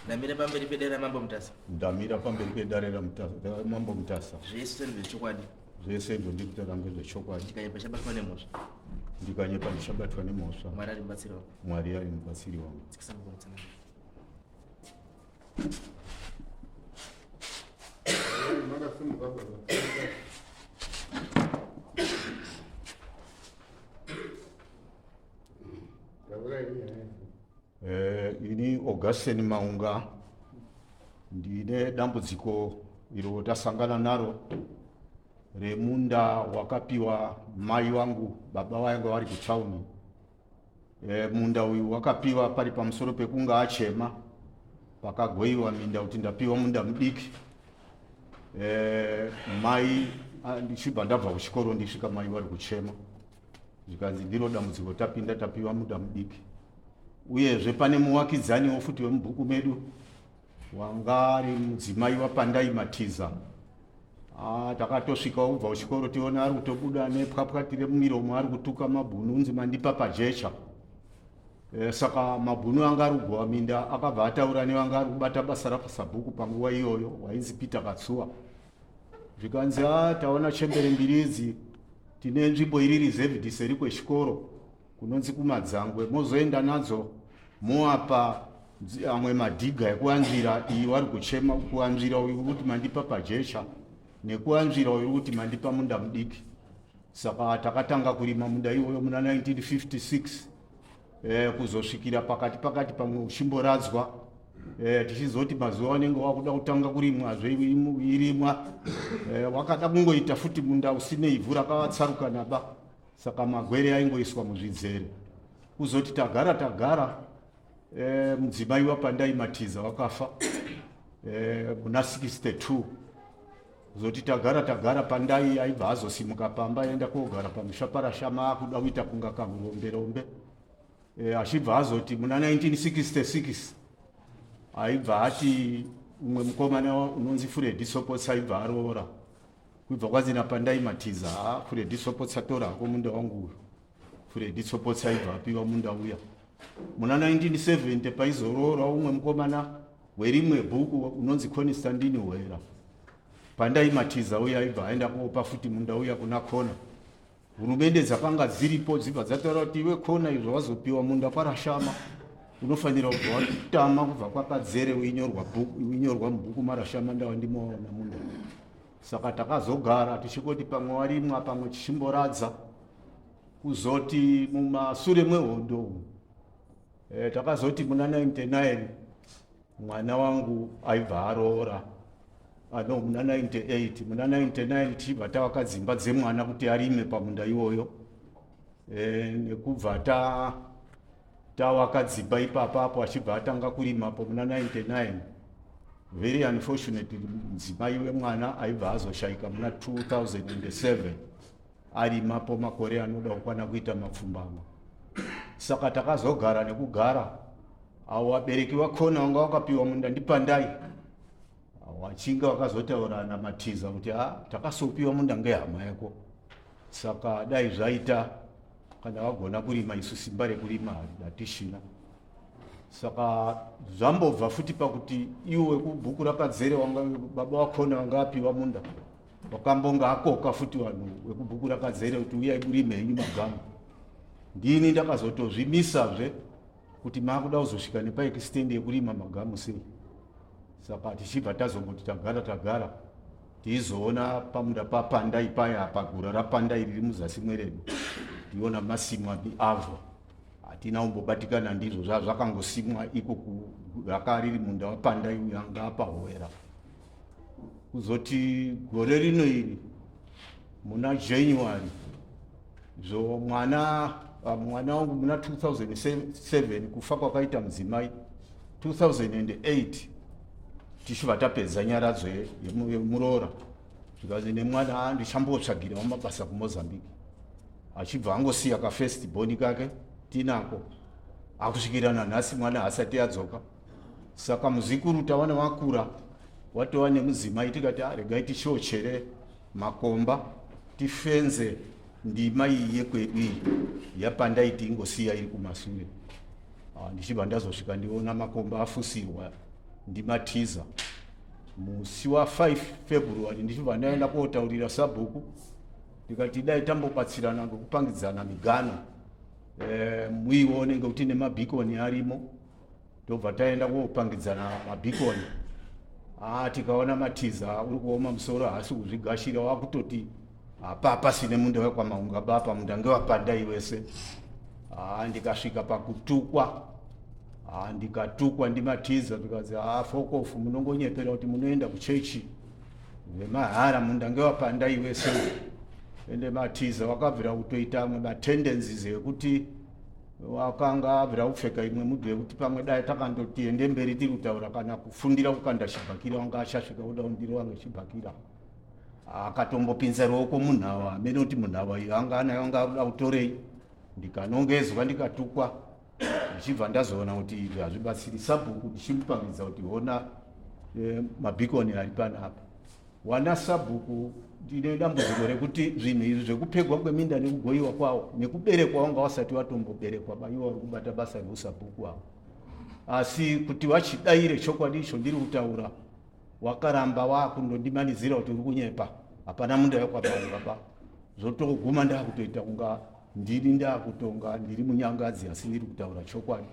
Ndamira pamberi pedare raMambo Mutasa. Ndamira pamberi pedare raMambo Mutasa. Zvese ndezvechokwadi. Zvese izvo ndiri kutaura ngezvechokwadi. Ndikanyepa ndichabatwa nemhosva. Ndikanyepa ndichabatwa nemhosva. Mwari ari mubatsiri wangu. Mwari ari mubatsiri wangu. Tsikisa mukono tsanangura. Makasimuka baba. Eh, ini Augustine Maunga ndine dambudziko iro tasangana naro remunda wakapiwa mai wangu baba vainge vari kutauni. E, munda uyu wakapiwa pari pamusoro pekunge achema pakagoiwa minda kuti ndapiwa munda mudiki. E, mai ndichibva ndabva kuchikoro ndisvika mai vari kuchema zvikanzi ndiro dambudziko tapinda tapiwa munda mudiki uyezve pane muwakidzaniwo futi wemubhuku medu wanga ari mudzimai wapandai matiza ah, takatosvikawo kubva kuchikoro tione ari kutobuda nepwapwatire mumiromo ari kutuka mabhunu unzi mandipa pajecha e, saka mabhunu anga ari kugowa minda akabva ataura nevanga ari kubata basa rapasabhuku panguva iyoyo wainzi peter katsuwa zvikanzi a ah, taona chembere mbiri idzi tine nzvimbo iri reserved seri kwechikoro kunonzi kumadzangwe mozoenda nadzo moapa amwe madhiga ekuanzvira iyi wari kuchema kuanzvira uyu uri kuti mandipa pajecha nekuanzvira uyu uri kuti mandipa munda mudiki saka takatanga kurima munda iwoyo muna 1956 eh, kuzosvikira pakati pakati pamwe uchimboradzwa eh, tichizoti mazuva anenge wakuda kutanga kurimwazve irimwa eh, wakada kungoita futi munda usine ivhu rakatsarukana ba saka magwere aingoiswa muzvidzere kuzoti tagara tagara eh, mudzimai wapandai matiza wakafa eh, muna 62 Kuzoti tagara tagara pandai aibva azosimuka pamba aenda kogara pamusha parashama akuda kuita kunga kahurombe rombe e, achibva azoti muna 1966 aibva ati umwe mukomana unonzi Freddy Sopotsa aibva aroora kuibva kwanzi napandai matiza ha Freddy Sopotsa tora hako munda wangu uyu Freddy Tsopotsa aibva apiwa munda uya muna 1970 paizoroora umwe mukomana werimwe bhuku unonzi Constantine Hwera pandai matiza uya aibva aenda kuopa futi munda uya kuna Khona hurumende dzakanga dziripo dzibva dzataura kuti iwe Khona izvo wazopiwa munda kwarashama unofanira kubva watama kubva kwakadzere uinyorwa mubhuku marashama ndawa ndimoona munda saka takazogara tichingoti pamwe warimwa pamwe tichimboradza kuzoti mumasure mwehondo umu e, takazoti muna 99 mwana wangu aibva aroora ano ah, muna 98 muna 99 tichibva tavaka dzimba dzemwana kuti arime pamunda iwoyo e, nekubva ta tawaka dzimba ipapa apo achibva atanga kurimapo muna 99 very unfortunately mudzimai wemwana aibva azoshaika muna 2007 arimapo makore anoda kukwana kuita mapfumbamwe saka takazogara nekugara avo vabereki vakona vanga vakapiwa munda ndipandai wachinga wakazotaura namatiza kuti a ah, takasopiwa munda ngehama yako saka dai zvaita kana vagona kurima isu simba rekurima hatishina saka zvambobva futi pakuti iwo wekubhuku rakadzere wanga baba wakona wanga apiwa munda wakambonga akoka futi vanhu wekubhuku rakadzere kuti uyai murime henyu magamu ndini ndakazotozvimisazve kuti makuda kuzosvika nepaekistendi yekurima magamu sei saka tichibva tazongoti tagara tagara tiizoona pamunda papandai paya pagura rapandai riri muzasi mweredu tiona masimwa avo hatina kumbobatikana ndizvo zvazvakangosimwa iko raka riri munda wapandai uyo anga apahowera kuzoti gore rino iri muna january zvo mwana ah, mwana wangu muna 2007 kufa kwakaita mudzimai 2008 tichibva tapedza nyaradzo yemuroora zvikanzi nemwana ah, ndichambotsvagirawo mabasa kumozambique achibva angosiya kafirst boni kake tinako akusvikira nanhasi mwana haasati adzoka saka muzikuru tawana wakura watova nemudzimai tikati ah, regai tichochere makomba tifenze ndima iyi yekwedu iyi yapandaiti ingosiya iri kumasure ah, ndichibva ndazosvika ndiona makomba afusirwa ndimatiza musi wa 5 February ndichibva ndaenda kotaurira sabhuku ndikati dai tambobatsirana ngekupangidzana migano e, muione ngekuti nemabhikoni arimo tobva taenda kopangidzana mabhikoni ah, tikaona matiza uri kuoma musoro haasi kuzvigashira wakutoti hapa pasine munda wekwamaunga bapa munda ngewapandai wese ah, ndikasvika pakutukwa ah, ndikatukwa ndimatiza zvikanzi ah, fokofu munongonyepera kuti munoenda kuchechi vemahara munda ngewapandai wese ende matiza wakabvira kutoita amwe matendencies ekuti wakanga abvira kupfeka imwe mudhu yekuti pamwe dai takandoti ende mberi tiri kutaura kana kufundira kukanda chibhakira wanga achasvika kuda kundirova ngechibhakira akatombopinza ruoko munhava amene kuti munhava iyo anga anayo anga akuda kutorei ndikanongezwa ndikatukwa ndichibva ndazoona kuti izvi hazvibatsiri sabhuku ndichimupangidza kuti hona eh, mabhikoni ari panapa Wana sabhuku ndine dambudziko rekuti zvinhu izvi zvekupegwa kweminda nekugoyiwa kwawo nekuberekwa wanga wasati watomboberekwa baiwa uri kubata basa reusabhuku avo asi kuti wachidaire chokwadi icho ndiri kutaura wakaramba wakundondimanidzira kuti uri kunyepa hapana munda wekwapaunga pa zvotoguma ndakutoita kunga ndini ndakutonga ndiri munyangadzi asi ndiri kutaura chokwadi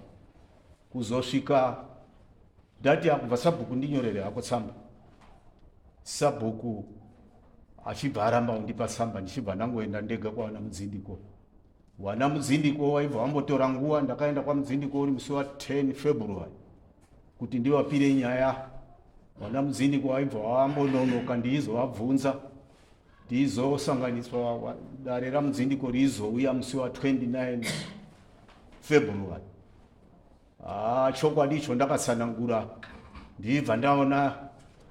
kuzosvika ndati akubva sabhuku ndinyorere hako tsamba sabhuku achibva aramba kundipa tsamba ndichibva ndangoenda ndega kwawana mudzindiko wana mudzindiko waibva wambotora nguva ndakaenda kwamudzindiko uri musi wa 10 february kuti ndivapire nyaya wana mudzindiko waibva wambononoka ndiizovabvunza ndizosanganiswa dare ramudzindiko rizouya musi wa 29 february Ah, chokwadi icho ndakatsanangura ndibva ndaona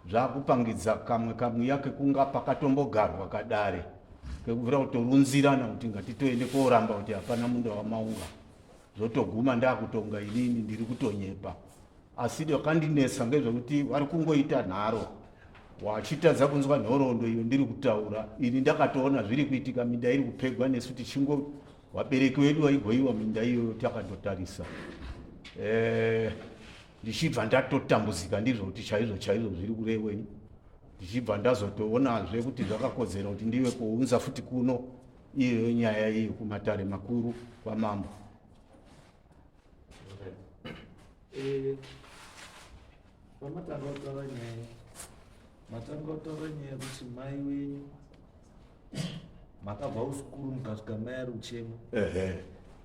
zvakupangidza kamwe kamwiya kekunga pakatombogarwa kadare kekubvira kutorunzirana kuti ngatitoende koramba kuti hapana munda wamaunga zvotoguma ndakutonga inini ndiri kutonyepa asi vakandinetsa ngezvekuti vari kungoita nharo wachitadza kunzwa nhoroondo iyo ndiri kutaura ini ndakatoona zviri kuitika minda iri kupegwa nesu tichingo Wabereki wedu waigoiwa minda iyoyo takandotarisa eh, ndichibva ndatotambudzika ndizvo kuti chaizvo chaizvo zviri kurevei ndichibva ndazotoonazve kuti zvakakodzera kuti ndive kuunza futi kuno iyoyo nyaya iyo kumatare makuru kwamambo eh, pamatanga kutaura nyaya matanga kutaura nyaya kuti mai wenyu makabva usikuru mukasvika mai ari kuchema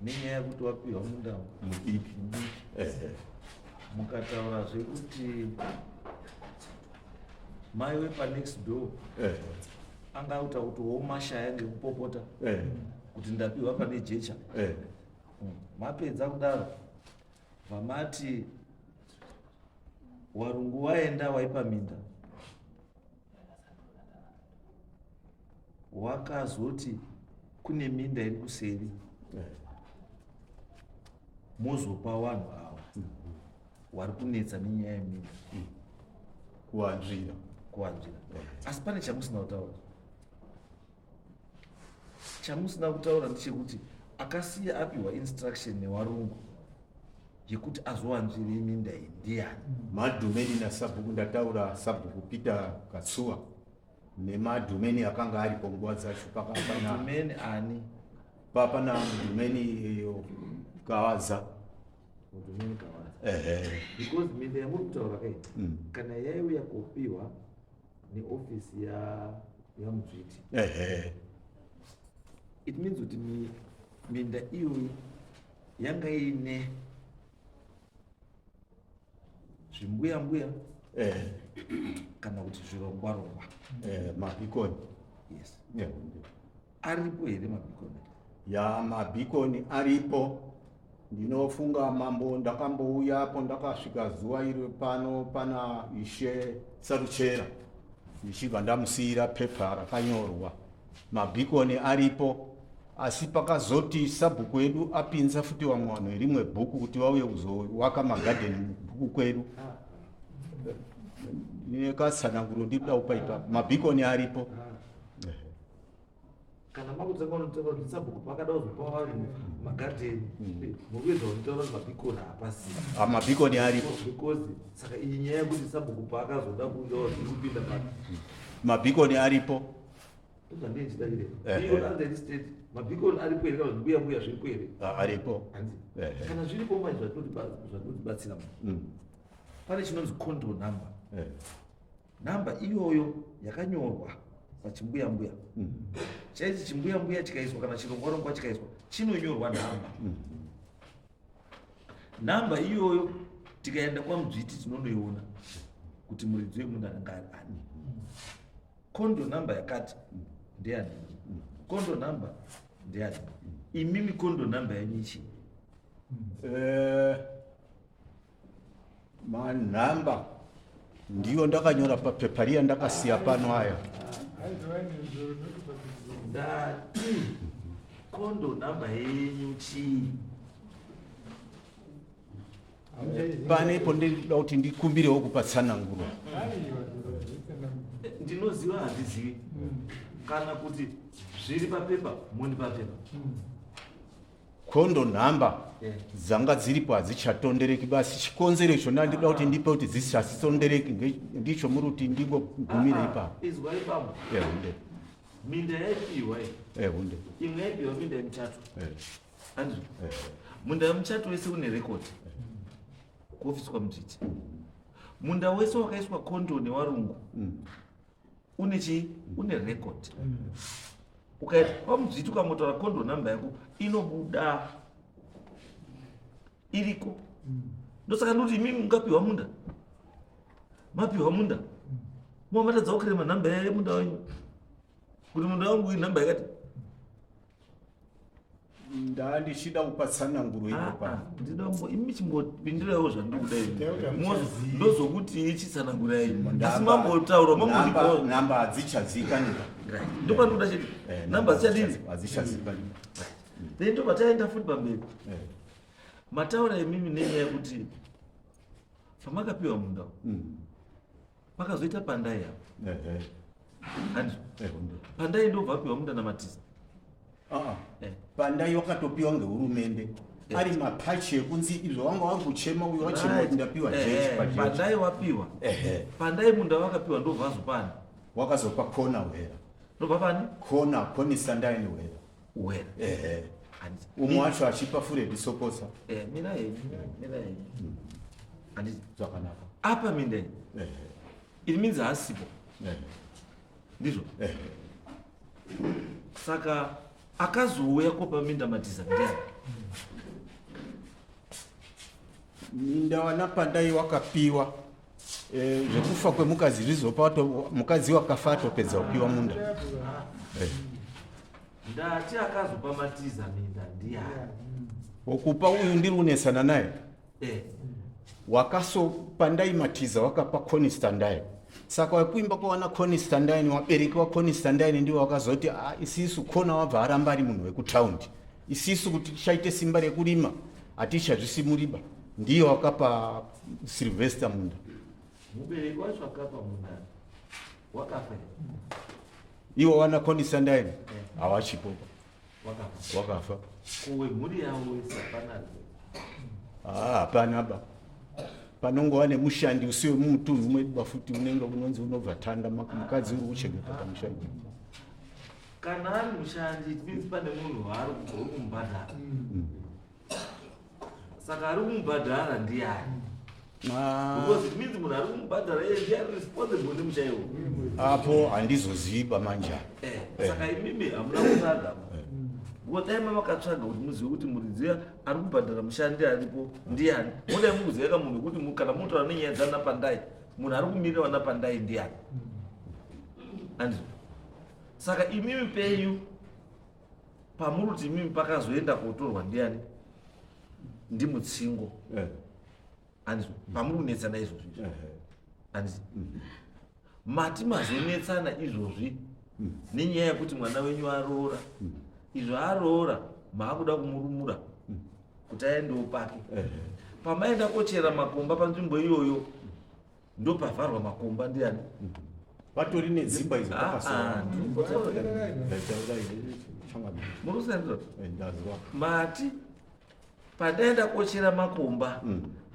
nenyaya yekuti wapiwa munda mudiki mukataura zvekuti mai wepanext door anga akuta kuti womashaya ngekupopota kuti ndapiwa pane jecha mapedza kudaro vamati warungu waenda waipa minda wakazoti kune minda iri kuseri mozopa vanhu ava wari kunetsa nenyaya yeminda kuwanzvira kuwanzvira asi pane chamusina kutaura chamusina kutaura ndechekuti akasiya apiwa instruction newarungu yekuti azowanzvire minda iyi ndiyani madhumeni nasabhuku ndataura sabhuku peter katsuwa nemadhumeni akanga aripo nguva dzacho pakadhumeni ani papana mudhumeni iyo kawadza mudhumeni kawadza ehe because minda yamuri kutaura kai mm. kana yaiuya kopiwa neofisi yamudzviti ehe it means kuti minda iyoyi yanga iine zvimbuya mbuya eh. kana kuti zvirongwa rongwa eh, mabhikoni yes yeah. Aripo here mabhikoni? Ya mabhikoni aripo. Ndinofunga mambo ndakambouya apo ndakasvika zuva iri pano pana ishe Saruchera ndichibva ndamusiyira pepa rakanyorwa. Mabhikoni aripo asi pakazoti sabhuku edu apinza futi vamwe vanhu rimwe bhuku kuti vauye kuzowaka magadheni mubhuku kwedu. Nekatsananguro ndiri kuda kupa ipapo. Mabhikoni aripo. Kana makutanga unotaura kuti sabhuku pakada kuzopa vanhu magadheni, murikuedza kunitaura kuti mabhikoni hapasina. Ah, mabhikoni aripo. Because saka iyi nyaya yekuti sabhuku paakazoda kuuyawo zviri kupinda pa Mabhikoni aripo. Ndozvandinechida chire iyo anzi state mabhikoni aripo here, kana kuti mbuya mbuya zviripo here? Ah, aripo. Hanzi kana zviripo manje zvatotibatsira, pane chinonzi control number. Nhamba iyoyo yakanyorwa pachimbuya mbuya chaichi. Chimbuya mbuya chikaiswa kana chirongwa rongwa chikaiswa, chinonyorwa nhamba. Nhamba iyoyo tikaenda kwamudzviti tinonoiona kuti muridzi wemunda anga ari ani. Control number yakati ndeyani, control number ndeyani. Imimi control number yenyu ichii? Manhamba ndiyo ndakanyora papepa riya ndakasiya pano aya. Ndati control number yenyu chii? Panepo ndinoda kuti ndikumbirewo kupa tsananguro. Ndinoziva handizivi, kana kuti zviri papepa mondipa pepa. Control nhamba dzanga dziripo hadzichatondereki basi. Chikonzero icho ndandida kuti ndipe kuti dzisasitondereki ndicho muri kuti ndingogumire ipapo. Izwa ipapo. Ehunde. Minda yaipiwa iyi, Ehunde. imwe yaipiwa minda yemuchato, andizvo? Munda wemuchato wese une record kuofisi kwamudzviti. Munda wese wakaiswa control newarungu une chii? Une record. Ukaita kwamudzviti, ukangotaura control number yako, inobuda iriko. Ndosaka ndikuti imimi mungapiwa munda, mapiwa munda, mamatadza kuclaima nhamba yemunda wenyu kuti munda wangu inhamba yakati. Ndandichida kupa tsananguro Ah, ipo pano. Ndinambo imi chimbopindirawo zvandikuda imi. Ndauta. Ndozokuti ichitsanangurai, asi mambotaura mambotipawo. Nhamba hadzichazikanika. Ndopandikuda chete. Namba dzichadini? Hadzichazikanika. Then ndobva taenda futi pamberi. Mataura imimi nenyaya yekuti pamakapiwa munda pakazoita Pandai apo, handizvo? Ehunde. Pandai ndobva apiwa munda naMatiza. Ah, Pandai wakatopiwa ngehurumende ari mapachi ekunzi izvo wanga vari kuchema, uyo wachema kuti ndapiwa jechi pajechi. Pandai wapiwa. Pandai munda wakapiwa ndobva azopani? Wakazopa Kona Hwera. Ndobva pani? Kona, Konisandaini Hwera. Wera. Ehe. Handiti? Umwe wacho achipa Furedi Sokosa. Mira henyu, mira henyu, handiti? Zvakanaka. Apa minda iyi, it means haasipo, ndizvo? Ehe. Saka akazouya kopa minda Matiza ndiani? Minda wana Pandai wakapiwa, zvekufa kwemukadzi zvizopa mukadzi wakafa atopedza kupiwa munda. Ndati akazopa Matiza minda ndiani? Wokupa uyu ndiri kunesana naye. Wakaso Pandai Matiza wakapa Constantine. Saka wekuimba kwawana Constantine, wabereki waConstantine ndiwo wakazoti, "Ah, isisu Kona wabva aramba ari munhu wekutaundi, isisu kuti tichaite simba rekurima hatichazvisimuriba." Ndiye wakapa Sylvester munda. Mubereki wacho akapa munda wakafa here? Iwo wana Constantine hawachipopa. Wakafa? Wakafa. Ko wemhuri yavo wese hapana? Ah, hapana ba. Panongova nemushandi usiwe mumutunhu mwedu bafuti unenge unonzi unobva tanda mukadzi uri kuchengeta pamusha ipo. Kana ari mushandi, it means pane munhu waari uri kumubhadhara. Saka ari kumubhadhara ndiani? Ah, Because it means munhu ari kumubhadhara iye ndiye ari responsible nemusha iwo. Apo handizoziva manje. Saka imimi hamuna kutsvaga, because dai mavakatsvaga kuti muzive kuti muridzi ari kubhadhara mushandi aripo ndiani, modai mukuziva ka munhu wekuti kana munotaura nenyaya dzana Pandai, munhu ari kumirira vana Pandai ndiani, andizvo? Saka imimi penyu pamuri kuti imimi pakazoenda kotorwa ndiani? Ndimutsingo, andizvo? Pamuri kunetsana izvozvi izvi, handiti mati mazonetsana izvozvi nenyaya yekuti mwana wenyu aroora? Izvo aroora, maakuda kumurumura kuti aendewo pake. Pamaenda kochera makomba panzvimbo iyoyo, ndopavharwa makomba ndiani? Vatori nedzimba idzo Ah, ah, pakasora. Ndazwa. Mati pandaenda kochera makomba,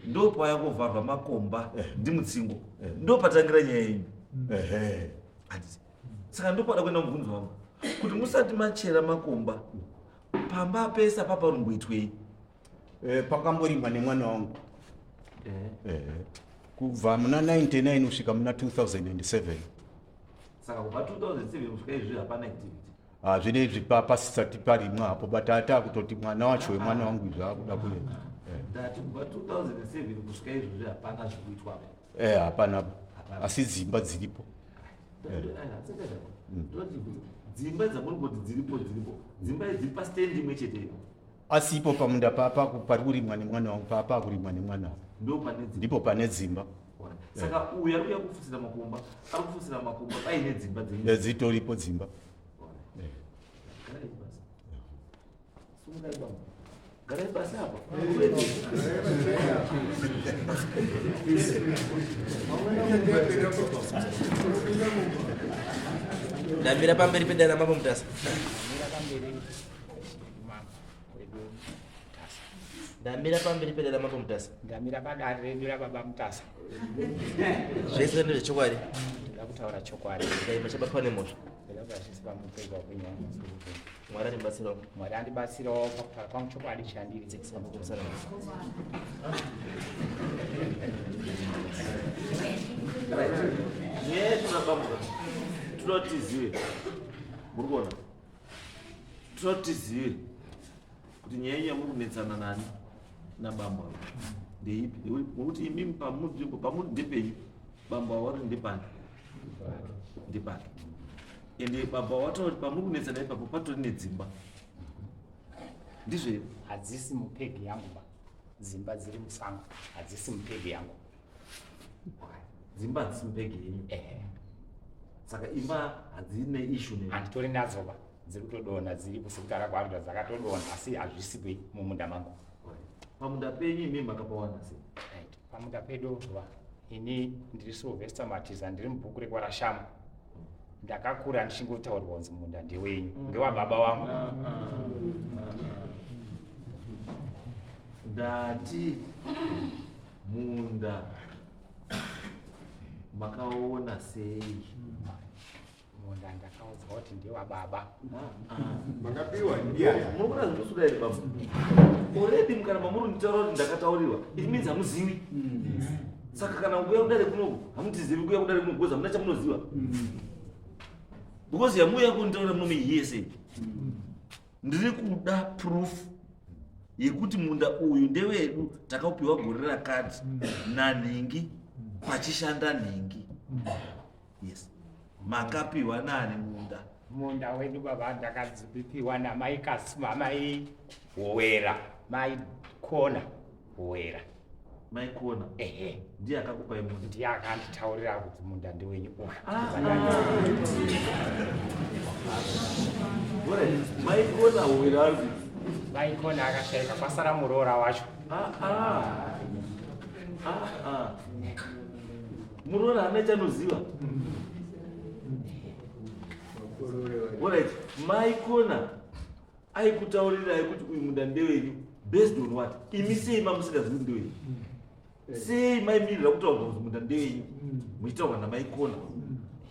ndo paya kuvharwa makomba ndimutsingo, ndo patangira nyaya yenyu. Ehe. Handiti? Saka ndopada kuenda mubvunzo wangu kuti musati machera makomba, pamba pese apa parumboitwei? Pakamborimwa nemwana wangu. Ehe. Kubva muna 99 kusvika muna 2007. Saka kubva 2007 kusvika izvi hapana activity? Ah, zvinezvi pasisati parimwa apo, but atakutoti mwana wacho wemwana wangu izvi akuda kuenda. Ndati kubva 2007 kusvika izvozvi hapana zvikuitwapo? Hapana, asi dzimba dziripo. Dzimba dzamuri kuti dziripo, dziripo dzimba idzi dziri pastendi imwe chete iyo? Asi ipo pamunda papa pari kurimwa nemwana wangu, papa kurimwa nemwana wangu. Ndo pane dzimba? Ndipo pane dzimba. Saka uyu ari kuuya kufusira makomba, ari kufusira makomba paine dzimba dzenyu? Dzitoripo dzimba. Garai pasi, sumukai baba, garai pasi apa. Ndamira pamberi pedare ramambo Mutasa. Ndamira pamberi mambo wedu Mutasa. Ndamira pamberi pedare ramambo Mutasa. Ndamira padare redu rababa Mutasa. Zvese ndezvechokwadi? Ndoda kutaura chokwadi. Ndaima chabatwa nemhosva. Ndoda kuti hazvisi pamupegwa kwenyaya. Mwari andibatsirawo. Mwari andibatsirawo pakutaura kwangu chokwadi chandiri. Kumusana. Nyaya yatinoda bambuka, toda kuti tizive, muri kuona, toda kuti tizive kuti nyaya yenyu yamuri kunetsana nani nabambo ava ndeipi. Nekuti imimi pamunzvimbo pamuri ndepenyu, bambo ava vari ndepani, ndepake. Ende bambo ava vataura kuti pamuri kunetsana ipapo patori nedzimba, ndizvo here? Hadzisi mupegi yangu ba, dzimba dziri musango hadzisi mupegi yangu. Dzimba hadzisi mupegi yenyu? Ehe. Saka imba hadzine issue ne? Handitori nadzo ba, dziri kutodonha, dziripo sekutaura kwaarikuta, dzakatodonha, asi hazvisi mumunda mangu. Pamunda penyu imi makapawana sei? Right. Pamunda pedu va, ini ndiri Sylvester Matiza, ndiri mubhuku rekwaRashama. Ndakakura ndichingotaurirwa kunzi munda ndewenyu, ndewababa wangu. Ndati munda makaona sei? Munda ndakaudzwa kuti ndewababa. Makapiwa ndiani? Muri kuona zvinosuda here baba? Already mukana mamuri nditaura kuti ndakataurirwa, it means hamuzivi. Saka kana kuuya kudare kunoku hamutizivi, kuuya kudare kunoku because hamuna chamunoziva, because yamuuya kunditaura muno muhearsay. Ndiri kuda proof yekuti munda uyu ndewedu, takaupiwa gore rakati nanhingi, pachishanda nhingi. Yes, makapiwa nani munda? Munda wedu baba ndakadzipiwa namai Kasuma, mai Howera, mai Kona Howera. Mai Kona? Ehe. Ndiye akakupai munda? Ndiye akanditaurira kuti munda ndewenyu uyu. Alright, mai Kona Howera ari kupi? Mai Kona akashaika, kwasara muroora wacho. Ah, ah. Ah, ah. Muroora haana chanoziva. Alright, mai Kona aikutaurirai kuti uyu munda ndewenyu based on what? Imi sei mamusingazivi kuti ndewenyu? Sei maimirira kutaurwa kuti munda ndewenyu muchitaurwa namai Kona,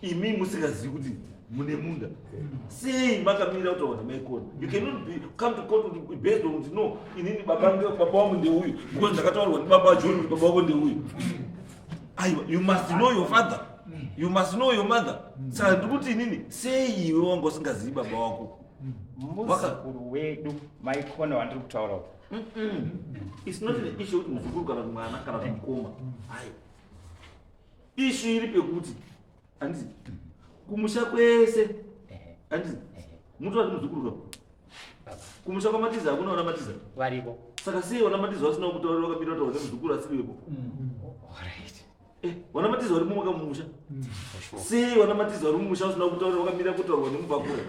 imi musingazivi kuti mune munda? Sei makamirira kutaurwa namai Kona? You cannot be come to court kuti based on kuti no, inini baba wangu ndeuyu because ndakataurirwa ndibaba John kuti baba wako ndeuyu. Aiwa, you must know your father, you must know your mother. Saka ndikuti inini, sei iwe wanga usingazivi baba wako? Muzukuru wedu mai Kona wandiri kutaura uyu. It's not an issue kuti muzukuru kana kuti mwana kana kuti mukoma. Hai, issue iri pekuti handiti kumusha kwese, handiti mutori muzukuru ka? Baba. Kumusha kwaMatiza hakuna vana Matiza? Variko. Saka sei vana Matiza vasina kutaurira, vakapinda kutaura nemuzukuru asiriwepo? Alright. Vana Matiza vari mumwe kamumusha. For sure. Sei vana Matiza vari mumusha vasina kutaurira, vakamira kutaurwa nemubvakura?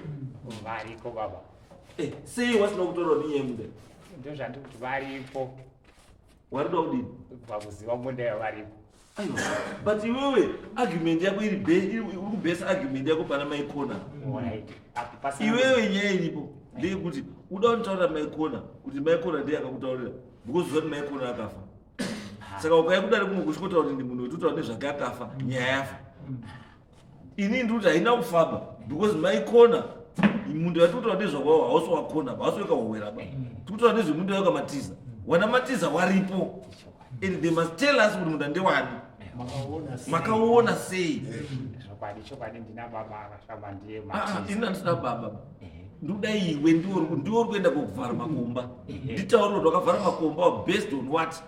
Variko baba. Sei vasina kutaurwa nenyaya yemunda? Ndozvandiri kuti varipo. Warida kudini? Pakuziva munda yavariko. Aiwa, but iwewe argument yako iri uri kubhesa argument yako pana maikona. Alright. Apo pasina- Iwewe nyaya iripo ndeyekuti uda kunditaurira maikona kuti maikona ndiye akakutaurira because uziva kuti maikona akafa. Saka ukauya kudare kuno kusvikotaura kuti ndi munhu wetotaura nezvake akafa, nyaya yafa. Ini ndiri kuti haina kufamba because maikona munhu yatinotaura nezvakwawo hausi wakona ba, hausi wekahowera ba. Tikutaura nezvemunhu wakamatiza. Wana matiza waripo. And they must tell us kuti munda ndewani. Makaona sei? Makaona sei? Zvokwadi, chokwadi ndina baba akashamba ndiye Ah, ah, Matiza. ini handisina baba. Ndoda iwe ndiwe ndiwe uri kuenda kuvhara makomba. Nditaure kuti wakavhara makomba based on what?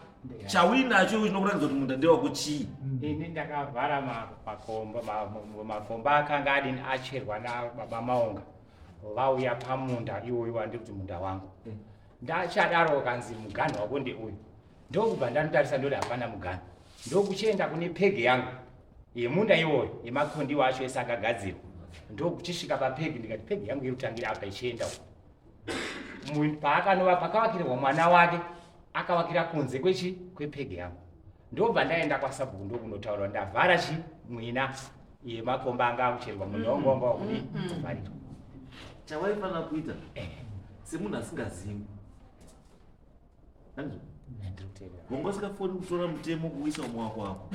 Chauinacho iwe chinokuratidza kuti munda ndewako chii? Ini ndakavhara makomba makomba akanga adini acherwa nababa Maunga vauya pamunda iwoyo wandiri kuti munda wangu. Ndachadaro kanzi muganhu wako ndeuyu. Ndokubva ndanotarisa ndoti hapana muganhu. Ndokuchienda kune pegi yangu yemunda iwoyo yemakondiwa acho ese akagadzirwa. Ndokuchisvika papegi ndikati pegi yangu iri kutangira apa ichienda uko. Paakanova pakavakirwa mwana wake akavakira kunze kwechi kwepegi yangu. Ndobva ndaenda kwasabhuku ndokunotaura ndavhara chi mwina yemakomba anga akucherwa munda wangu wanga wakudi kuvharirwa. Chawaifanira kuita semunhu asingazivi. Handizvo? Ndiri kuteerera. Wanga usingafoni kutora mutemo kuuisa mumaoko ako.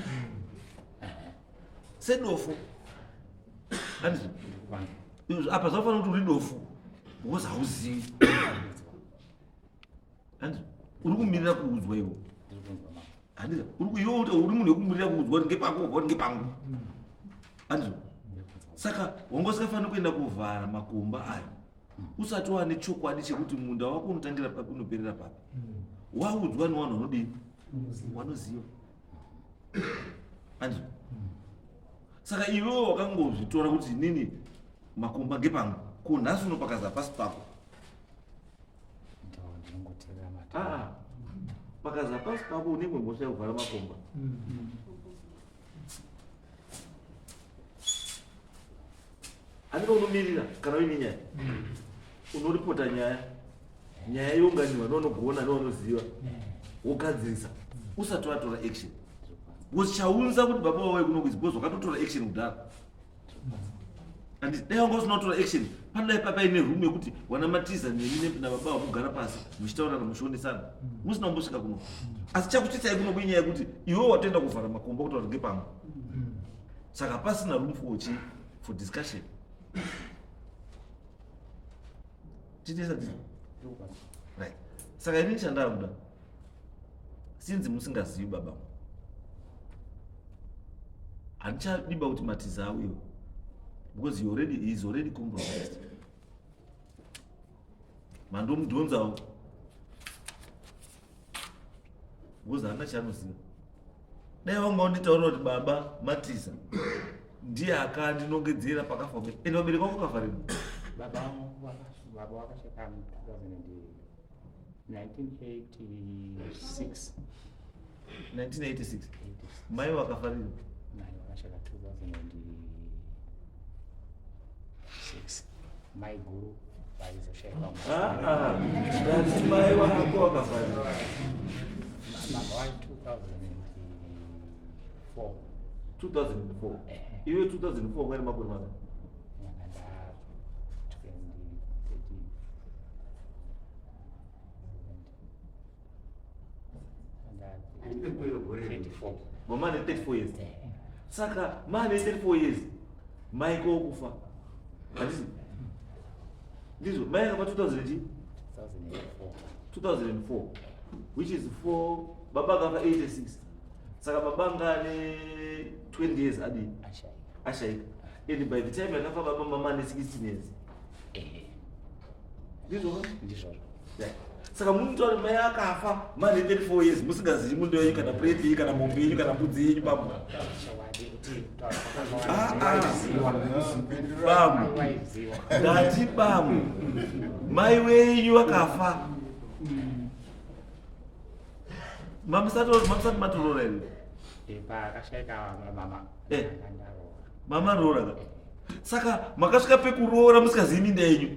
Sedofo. Handizvo? Izvo apa zvafanira kuti uri dofo because hauzivi. Handizvo? Uri kumirira kuudzwa iwe. Ndiri kunzwa mama. Handizvo? Uri iwe uri munhu wekumirira kuudzwa kuti ngepako kuti ngepangu. Handizvo? Saka wanga usingafaniri kuenda kuvhara makomba ayo usati wane chokwadi chekuti munda wako unotangira papi unoperera papi. Waudzwa nevanhu vanodini? Wanoziva. Handizvo? Saka iwewe wakangozvitora kuti inini makomba ngepangu, ko nhasi unopakaza pasi pako. Ndo ndinongoteerera mata. Ah, pakaza pasi pako unenge mhosva yekuvhara makomba. Handika unomirira kana uine nyaya unoripota nyaya, nyaya younganiwa nevanogona nevanoziva, wogadzirisa usati watora action. Because chaunza kuti baba wauye kuno kuzi because wakatotora action kudhara. Handiti dai wanga usina kutora action, panodai paine room yekuti wana matiza nemi nababa vamugara pasi muchitaurana muchionesana musina kumbosvika kuno. Asi chakutisai kuno kuinyaya yekuti iwe watoenda kuvhara makomba kuti warige pamwe. Saka pasina room for chi for discussion. Titesa titi. Right. Saka ini chandakuda sinzi musingazivi baba, handichadiba kuti matiza auyewo because he is already compromised. Mandomudhonzawo because haana chaanoziva. Dai wanga wanditaurira kuti baba Matiza ndiye akandinongedzera pakafa ende vabereki vako vakafa rini? Baba vangu baba vakasheka mu 1986. 1986. Mai vakafa rini? Mai vakasheka 2006. Mai guru vaizoshaikwa. Ah, ah, ndati mai vako vakafa rini? Baba vai 2004. 2004. Iwe 2004 wanga une makore mangani? Yanga nda 20 30 nda 34. Mama ane 34 years. Saka mane 34 years mai kokufa, handisi ndizvo? Mai akafa 2000 chi? 2004. 2004, which is 4. Baba akafa 86, saka baba anga ane 20 years adii? Ashaika. Ashaika. And by the time akafa baba, mama ane 16 years. Ndizvo ka? Ndizvozvo. Yeah. Saka munotaura mai akafa mane 34 years musingazivi munda yenyu, kana pureti yenyu, kana mombe yenyu, kana mbudzi yenyu, bambo. Chokwadi kuti Ah, ah. waiziwa. Bambo. Waiziwa. Ndati bambo, mai wenyu akafa mamusati matoroora here? Paakashaika mama ndaroora. Mamaroora ka? Saka makasvika pekuroora musikazivi minda yenyu?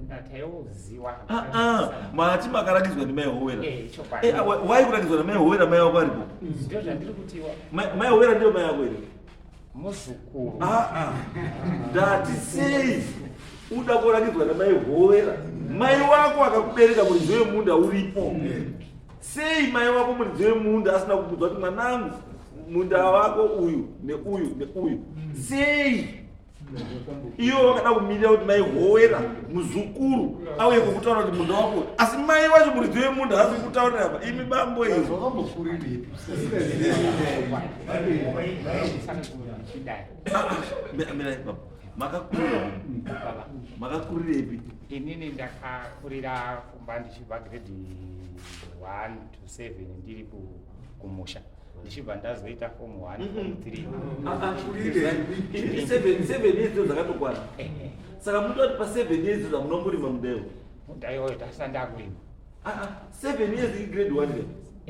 Ndataiuziwa. Ah, ah, mati makarakidzwa nemai Howera. Chokwadi. Wai kurakidzwa namai Howera mai wako aripo? Ndizvo zvandiri kutiwa. Mai Howera ndiyo mai yako here? Muzukuru. Aa, ndati sei uda kurakidzwa namai Hovera, mai wako akakubereka muridzi wemunda uripo. Sei mai wako muridzi wemunda asina kukuudza kuti mwanangu munda wako uyu neuyu neuyu? Sei iwo wakada kumirira kuti mai Howera muzukuru auye kukutaura kuti munda wako, asi mai wacho muridzi wemunda haasi kutaurira apa? Imi bambo imi. Zvakambokurirepi? Chidai. Mirai baba, makakurira Baba. Makakurirepi? Inini ndakakurira kumba ndichibva grade 1 to 7 ndiri kumusha, ndichibva ndazoita form 1, form 3. Inini 7 years dzo dzakatokwana. Saka mutoti pa7 years dzo hamunomborima mundayo? Munda iwoyo tasina ndakurima. 7 years igrade 1 ke.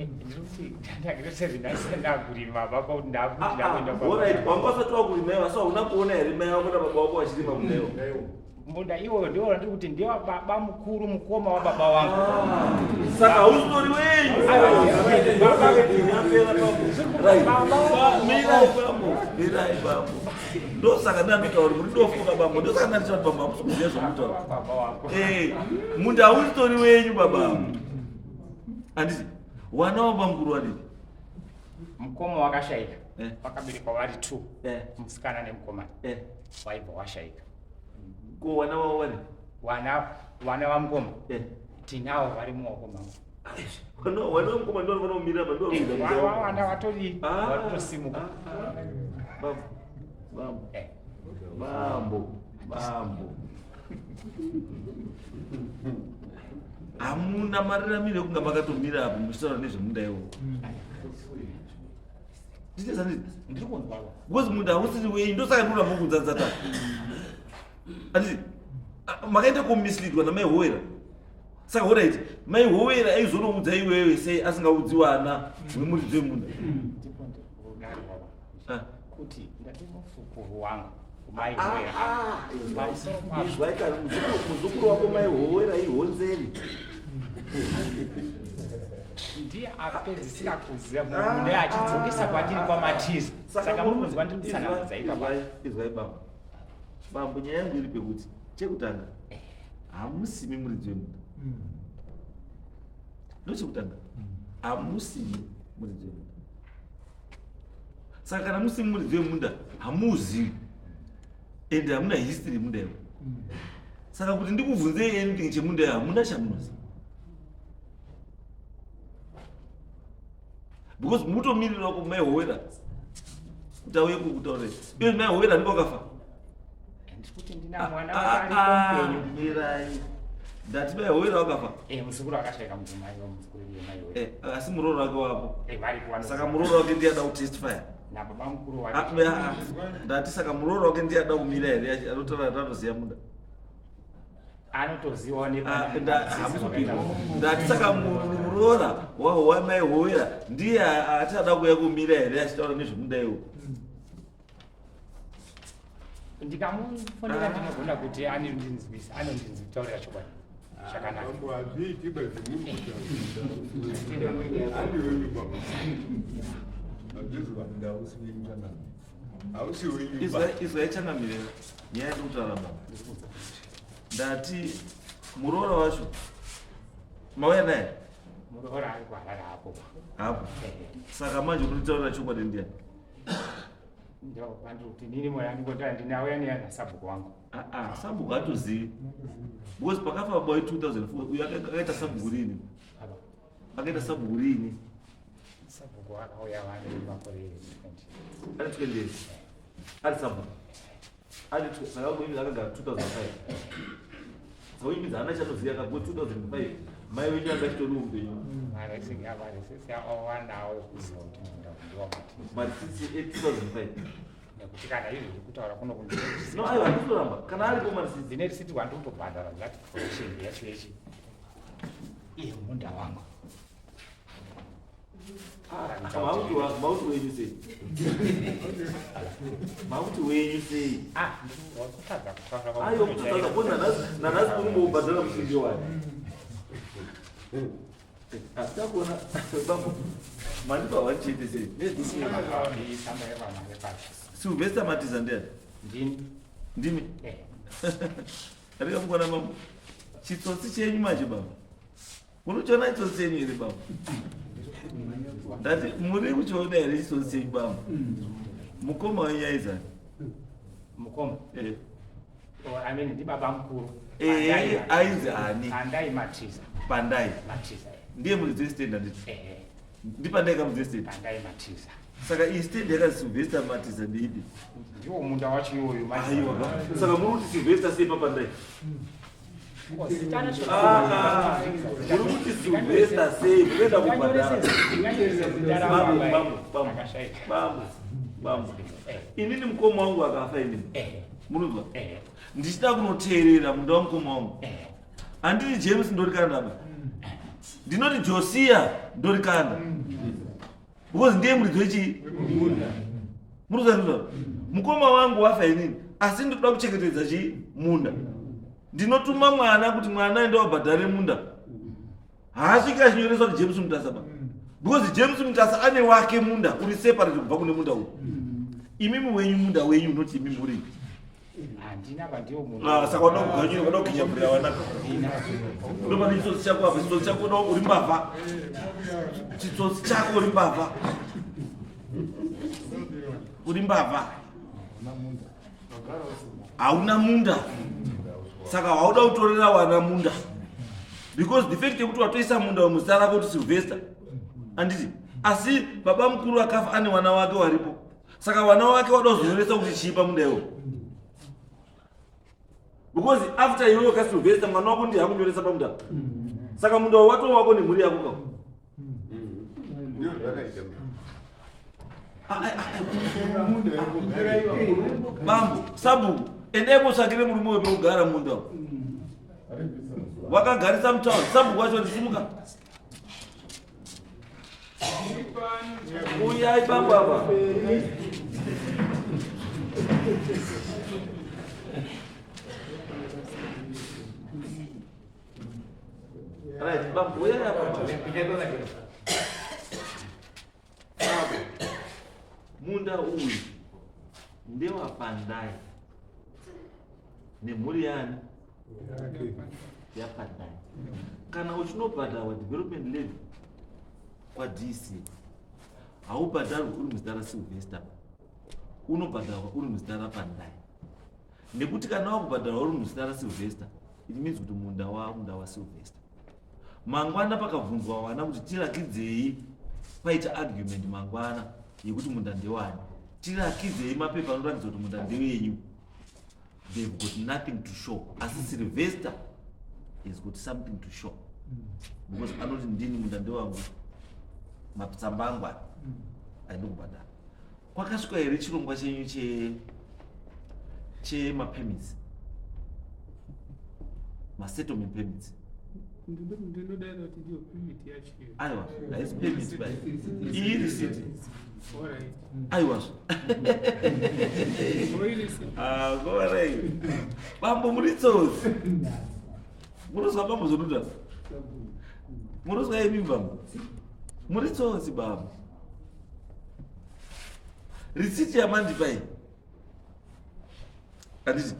Ndiri kuti ndagrade 7 ndasina ndakurima baba, kuti ndakuti ndakuenda. Alright, wanga usati wakurima iwo, asi hauna kuona here mai vako nababa vako vachirima mundayo? Munda iwoyo ndiwo ndiri kuti ndewa baba mukuru, mukoma wababa wangu. Saka hausitori wenyu. Yapera bambo. Right. Mirai bambo, mirai bambo. Ndosaka ndanditaura muri ndofuka bambo, ndosaka ndanditaura kuti bambo hamusi kuziva zvamutaura. Baba wako. Munda hausitori wenyu baba, handiti? Wana wabamukuru wadii? Mukoma wakashaika. Vakaberekwa vari two, musikana nemukomana. Waibva washaika. Ko wana wavo wani? Wana vamukoma tinavo vari mumaoko mangu. Wana wamukoma ndo vanofanira kumira apa, ndo vakuita. Wana vatori vatosimuka. Bambo, bambo, bambo, bambo, hamuna mararamiro ekunga makatomira apo muchitaura nezvemunda iwowo. Ndiri kunzwa. Because munda hausiri wenyu, ndosaka ndinoda mukunzanzata, handiti? Makaita kumisleadwa namai Howera. Saka alright, mai Howera aizonoudza iwewe sei asingaudzi wana wemuridzi wemunda? Ndipo ndinodaro baba, kuti ndati muzukuru wangu mai Howera pamusoro pazvo. Izwai kani, muzukuru wako mai Howera ihonzeri. Ndiye apedzisira kuziva munhu achidzokesa kwandiri kwamatiza. Saka muri kunzwa ndiri kutsanangudza ipapa. Izwai bambo, bambo, nyaya yangu iri pekuti chekutanga hamusimi muridzi wemunda. Ndochekutanga, hamusimi muridzi wemunda. Saka kana musimi muridzi wemunda, hamuuzivi ende hamuna history yemunda iwo. Saka kuti ndikubvunzei anything chemunda iwo, hamuna chamunoziva, because mutomirira wako mai Howera kuti auye kukutaurira iyo. Mai Howera ndipo akafa. Ndiri kuti ndina mwana wake ari mupenyu. Mirai, ndati mai Howera wakafa. Muzukuru akashaika, mudzimai wamuzukuru iye mai Howera. Asi muroora wake wapo? Varipo. Saka muroora wake ndiye ada kutestifya? Nababa mukuru. Ndati saka muroora wake ndiye ada kumira here, anotaura kuti anoziva munda? Anotozivawo. Hamusi kupinda. Ndati saka muroora wamai Howera ndiye ati ada kuuya kumira here achitaura nezvemunda iwo? Ndikamufonera ndinogona kuti anondinzwisa, anondinzitaurira chokwadi chakanaka. Mambo, hazviiti bazvimuri kutaura. Handi wenyu baba. Hazvizi hausi wenyu changamire. Hausi wenyu. Izwai changamire, nyaya yandikutaura baba, ndati muroora wacho mauya naye? Muroora ari kuHarare apo. Hapo. Saka manje kunitaurira chokwadi ndiani? Ndo pandiri kuti nini moya ndingotara ndinauya nasabhuku wangu. Ah, sabhuku hatozivi, because pakafa baba we2004 uyu akaita sabhuku rini? Baba. Akaita sabhuku rini? Sabhuku akauya vane makore 20. Ari 20 years ari sabhuku ari saka kuimidza akagara 2005. Saka kuimidza haana chatoziva akago 2005 mai wenyu anga achitori upenyu. Marisisi awanawo ekuziva kuti munda ndiwamatiza. Marisisi e2005? Nekuti kana izvi zviri kutaura kuno. No, aiwa, handisitoramba kana aripo marisisi. Ndine risiti wandikutobhadhara that portion yacho yechi iye munda wangu. Mauti wenyu sei? Mauti wenyu sei? Ah, wakutadza kutaura. Aiwa, kutadza kuona nanhasi kurumbobhadhara mushindi wani. Asitakuona bambo mandipa one chete sei? Tsamba yepashi. Sylvester Matiza ndiani? Ndini. Ndimi. Rega mukuona mambo. Chitsotsi chenyu manje baba. Munochiona chitsotsi chenyu here baba? Ndati muri kuchiona here chitsotsi chenyu baba? Mukoma wenyu aizani? Mukoma. Eh. Oh, I mean ndibaba mukuru. Eh, ainzi ani? Pandai Matiza. Pandai. Matiza. Ndiye muridzi westand handiti? Eh. Ndipandai kamuridzi westand. Pandai Matiza. Saka iyi stand yakanzi Sylvester Matiza ndeipi? Ndiwo munda wacho iwoyo manje. Aiwa ba. Saka muri kuti Sylvester sei papandai? Zita racho. Ah, muri kuti Sylvester sei? Munoenda kubhadhara. Bambo, bambo, bambo. Bambo, bambo. Inini mukoma wangu akafa inini. Munonzwa? Ndichida kunoteerera munda wamukoma wangu. Handiti James ndorikanda ba. Ndinoti Josia ndorikanda. Because ndiye muridzi wechii? Murikuziva ndizvo? Mukoma wangu wafa inini, asi ndinoda kuchengetedza chii? Munda. Ndinotuma mwana kuti mwana ende wabhadhare munda. Haasviki achinyoresa kuti James Mutasa ba. Because James Mutasa ane wake munda uri separate kubva kune munda uyu. Imimi wenyu munda wenyu unoti imimi uripi? Handina ba, ndiwo munda. Ah, saka wada kuganyira, wada kuginyapurira wanaka. Ndopane chitsotsi chako apa, chitsotsi chako uda uri mbavha. Chitsotsi chako uri mbavha. Uri mbavha. Hauna munda. Saka hauda kutorera wana munda. Because the fact yekuti watoisa munda wemuzita rako kuti Sylvester. Anditi? Asi baba mukuru akafa ane wana wake waripo. Saka wana wake wada kuzonyoresa kuti chii pamunda iwo. Because after iwewe ka Sylvester mwana wako ndiye akunyoresa pamunda. Saka munda watova wako nemhuri yako ka. Ndiyo zvakaita. Bambo, sabhuku, endai motsvakire murume wepekugara munda umu. Wakagarisa mutauni, sabhuku wacho ndisimuka. Uyai bambo apa. Right, bambo, uyai apa. Bambo, munda uyu ndewapandai nemhuri yani yapandai. Kana uchinobhadharwa development levy kwaDC, haubhadharwi uri muzita raSylvester, unobhadharwa uri muzita raPandai. Nekuti kana wakubhadharwa uri muzita raSylvester, it means kuti munda wamunda waSylvester. Mangwana pakabvunzwa vana kuti tirakidzei, paita argument mangwana yekuti munda ndewani, tirakidzei mapepa anoratidza kuti munda ndewenyu. They've got nothing to show. Asi Sylvester has got something to show. Because anoti ndini munda ndewangu, matsamba angu aya aende kubhadhara. Kwakasvika here chirongwa chenyu chemapermits, masettlement permits? Ndinodaira kuti ndiyo permit yacho iyo. Aiwa, haisi permit bai, iyi receipt. Alright. Aiwazvo. Oh, ireceipt. Ah, govarei bambo, muri tsotsi. Munozwa bambo zvonoda munozwa imi bambo, muri tsotsi bambo. Risiti yamandipa iyi, handiti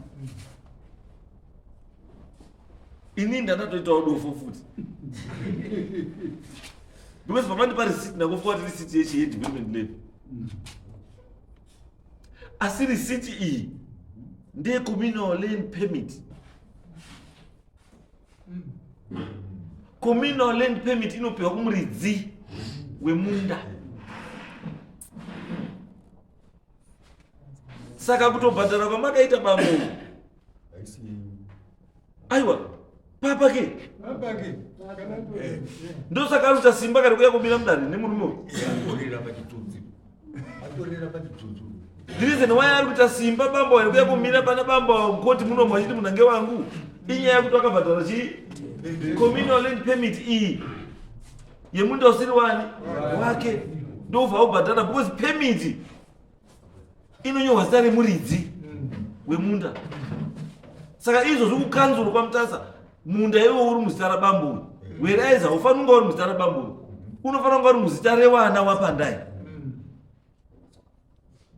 ini ndandatoitawo dofo futi, because pamandipa risiti ndakufunga kuti risiti yechi yedevelopment levy, asi risiti iyi ndeye communal land permit. Communal land permit inopiwa kumuridzi wemunda. Saka kutobhadhara kwamakaita bambo, aiwa, papake ndosaka ari simba kari kuya kumira mudare nemurume uyu. Atorera pachitsotsi, atorera pachitsotsi. The reason why ari kuita simba bambo ari kuya kumira pana bambo mukoti munomu achiti munange wangu, inyaya yekuti wakabhadhara chii? Communal land permit iyi yemunda usiri wani wake, ndobva ubhadhara, because permit inonyorwa zita remuridzi wemunda. Saka izvozvo kukanzuro kwaMutasa, munda iwo uri muzita rabambo uyu. Whereas haufaniri kunge uri muzita rabambo, unofanira kunge uri muzita rewana waPandai.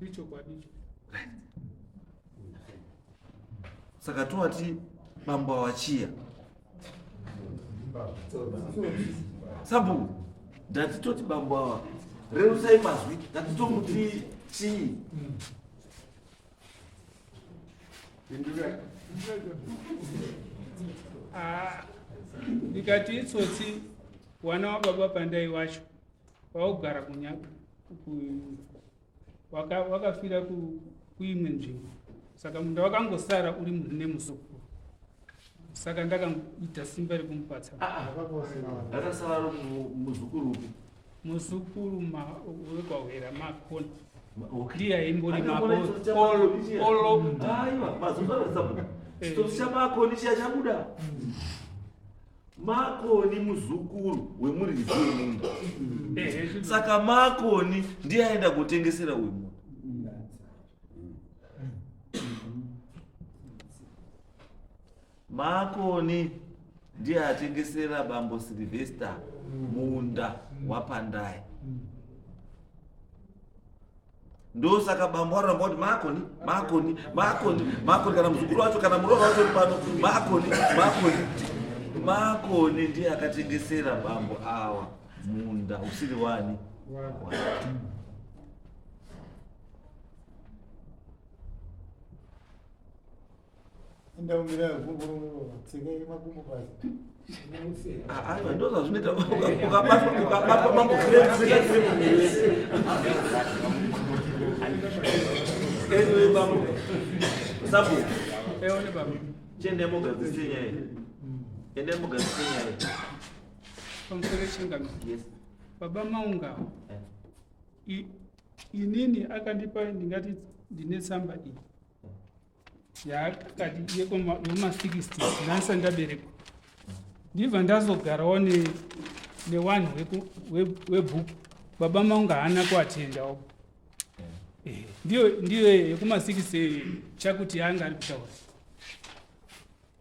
Ichokwadi icho. Saka towati bambo awachiya sabhuku, ndati toti bambo awa, rerusai mazwi, ndati tomuti chii? Ah, ndikati itsotsi. Wana wababa Pandai wacho waugara kunya wakafira kuimwe nzvimbo, saka munda wakangosara uri nemuzukuru, saka ndakangoita simba rekumupatsa. Akasara ari muzukuru upi? Muzukuru wekwahwera Makona. Okay. Ndiye aimbori. Aiwa, mazozvara sabhuku, chitsotsi chaMakoni chiya chabuda. Makoni muzukuru wemuridzi wemunda, saka Makoni ndiye aenda kutengesera uyu munda. Makoni ndiye atengesera bambo Silvester munda waPandai. Ndosaka bambo aramba kuti Makoni, Makoni, Makoni, Makoni, kana muzukuru wacho, kana muroora wacho uri pano. Makoni, Makoni, Makoni ndiye akatengesera bambo awa munda usiri wani wake. Ndaumira gumbo, tsikai makumbo pasi. Ah, aiwa, ndo zvazvinoita ukabatwa mambo. Anyway, bambo sabu, Eone baba. Chiendai mugadzise nyaya, endai mugadzise nyaya. Pamusoro, chingami. Yes. Baba Maunga, inini akandipa, ndingati ndine tsamba iyi yaakati yekuma60s, ndandisati ndaberekwa. Ndibva ndazogarawo newanhu webhuku. Baba Maunga haana kuatendawo. Ndiyo yekuma60 chakuti yaanga ari kutaura.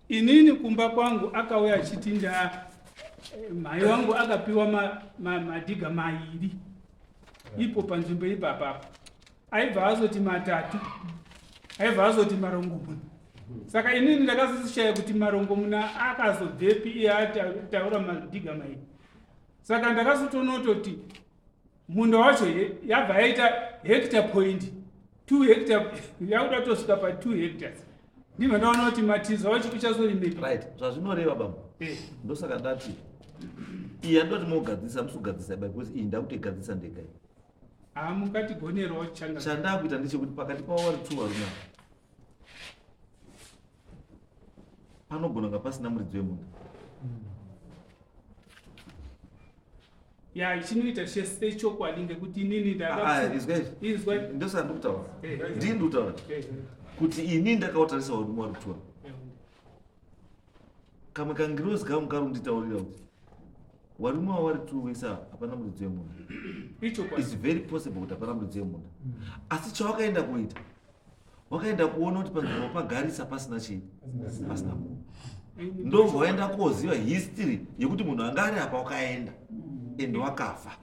Inini kumba kwangu akauya achiti nda mhai wangu akapiwa madhiga mairi ipo panzvimbo ipapapo, aibva azoti matatu, aibva azoti marongomuna. Saka inini ndakazozishaya kuti marongomuna akazobvepi, iye ataura madhiga mairi. Saka ndakazotonototi munda wacho yabva yaita hectare point 2 hectare, yakuda kutosvika pa2 hectares. Ndibva ndaona kuti Matiza wacho uchazorimepi. Right, zvazvinoreva bambo, ndosaka ndati iyi yandoti mogadzirisa, musi kugadzirisa ba, because iyi ndakutoigadzirisa ndega iyi. Hamungatigонerawo changa. Chandakuita ndechekuti pakati pavo vari two varume ava, panogona kunga pasina muridzi wemunda. Ya, chinoita sechokwadi ngekuti inini Ah, izwa izvi. Izwa. Ndosaka ndikutaura, ndii ndikutaura kuti ini ndakautarisa varume vari two, kamwe kangirozi kangu kari kunditaurira kuti varume ava vari two wese ava hapana muridzi wemunda. Ichokwadi. It's very possible kuti hapana muridzi wemunda, asi chawakaenda kuita, wakaenda kuona kuti panzvimbo pagarisa pasina chii, pasina munhu, ndobva waenda koziva history yekuti munhu anga ari apa wakaenda ende wakafa,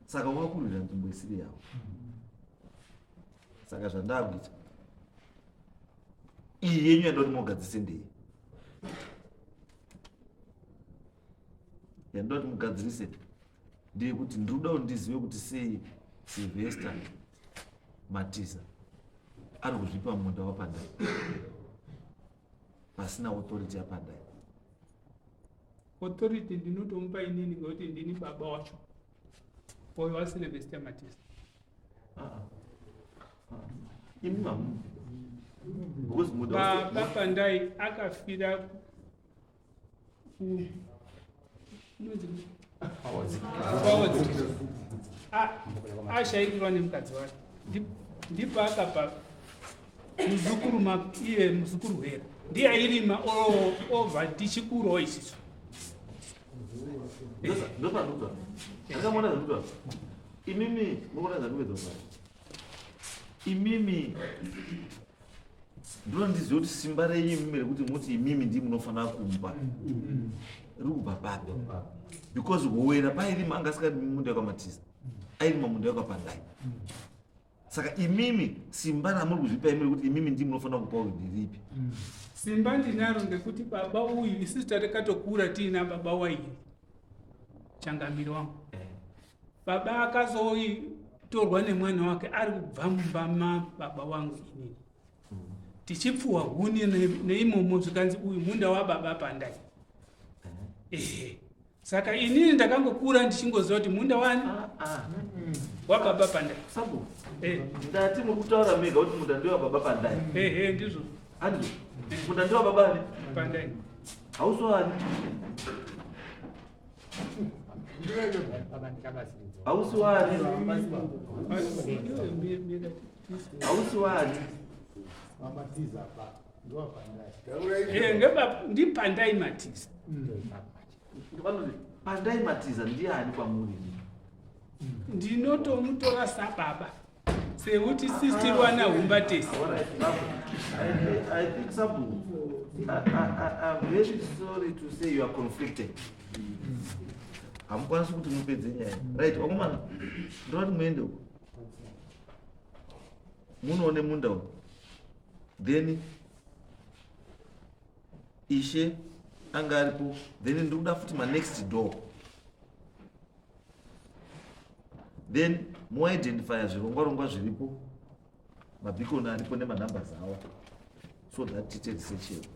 saka wakurwira nzvimbo isiri yavo. Saka zvandakuita, iyi yenyu yandoda kuti mugadzise ndei, yandoda kuti mugadzirise ndeyekuti ndinoda kuti ndizive kuti sei Sylvester Matiza ari kuzvipa munda waPandai pasina authority yaPandai. Authority ndinotomupa inini ngekuti ndini baba wacho, oyo waSylvester Matisa. Imi mamu, because munda Baba Pandai akafira kunonzi kwaWadzikira, ashayikirwa nemukadzi wake. Ndipo akapa muzukuru iye muzukuru Hwera ndiye airima obva tichikurawo isisu. Ndopandikutaura, akamona zvandikutaura. Imimi mukuona zvandikuedza kutaura. Imimi ndinondiziva kuti simba renyu imimi rekuti muti imimi ndii munofanira kumupa. Riri kubva papi? Because Howera pairima anga asingarimi munda wekwaMatiza, airima munda wekwaPandai. Saka imimi simba ramuri kuzvipa imiri kuti imimi ndimi munofanira kupa uyu ndiripi? Simba ndinaro ngekuti baba uyu isusu tatakatokura tiina baba wairi changamire wangu. Baba akazotorwa nemwana wake ari kubva mumba mababa wangu inini. Tichipfuwa huni neimomo zvikanzi uyu munda wababa Pandai. Ehe. Saka inini ndakangokura ndichingoziva kuti munda wani wababa Pandai. Sabu, Eh. ndati muri kutaura mega kuti munda ndewa baba Pandai. Ehe, ndizvo. Handizvo? Munda ndewa baba ani? Pandai. Hausi wani? Baba ndikabatsiridza. Hausi wani? Hausi wani? VaMatiza pa ndowapandai. Eh, ngeba ndiPandai Matiza. Vanoti Pandai Matiza ndiani kwamuri? Ndinotomutora sababa sekuti sisi wana humbatesi. Alright, Babu. I think Sabu, I'm very sorry to say you are conflicted. Hamukwanisi kuti mupedze nyaya. Right, vakomana, ndoda kuti muende uko. Munoone munda uyu. Then ishe anga aripo, then ndiri kuda futi manext door. Then muidentifya zvirongwa rongwa zviripo, mabeacon aripo nemanumbers awo, so that tiite research yedu.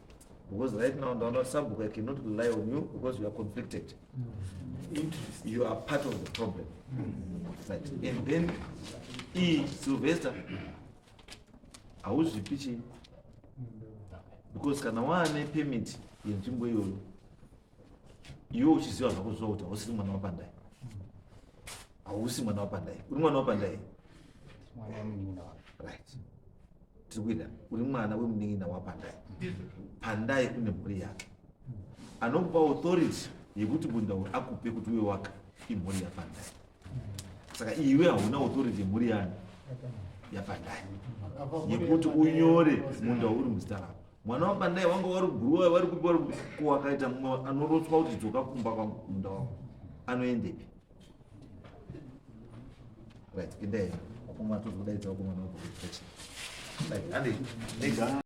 Because right now ndaona kuti sabhuku, I cannot rely on you because you are conflicted. You are part of the problem. Right. And then E Sylvester hauzvipi chii? Because kana waane permit yenzvimbo iyoyo, iwe uchiziva zvako zuva kuti hausiri mwana waPandai. Hausi mwana waPandai. Uri mwana waPandai. Mwana wemunin'ina wake. Right. Tiri kuita uri mwana wemunin'ina waPandai. Pandai une mhuri yake. Anokupa authority yekuti munda uyu akupe kuti uye waka imhuri yaPandai. Saka iwe hauna authority yemhuri yani yaPandai yekuti unyore munda uri muzita rako. Mwana waPandai wanga vari guruwa vari kupi vari kupi ko akaita mumwe anorotswa kuti dzoka kumba kwangu munda wako anoendepi? Right, endai. Vakomana tozodaidza vakomana vabva kuchechi. Right, andi. Next.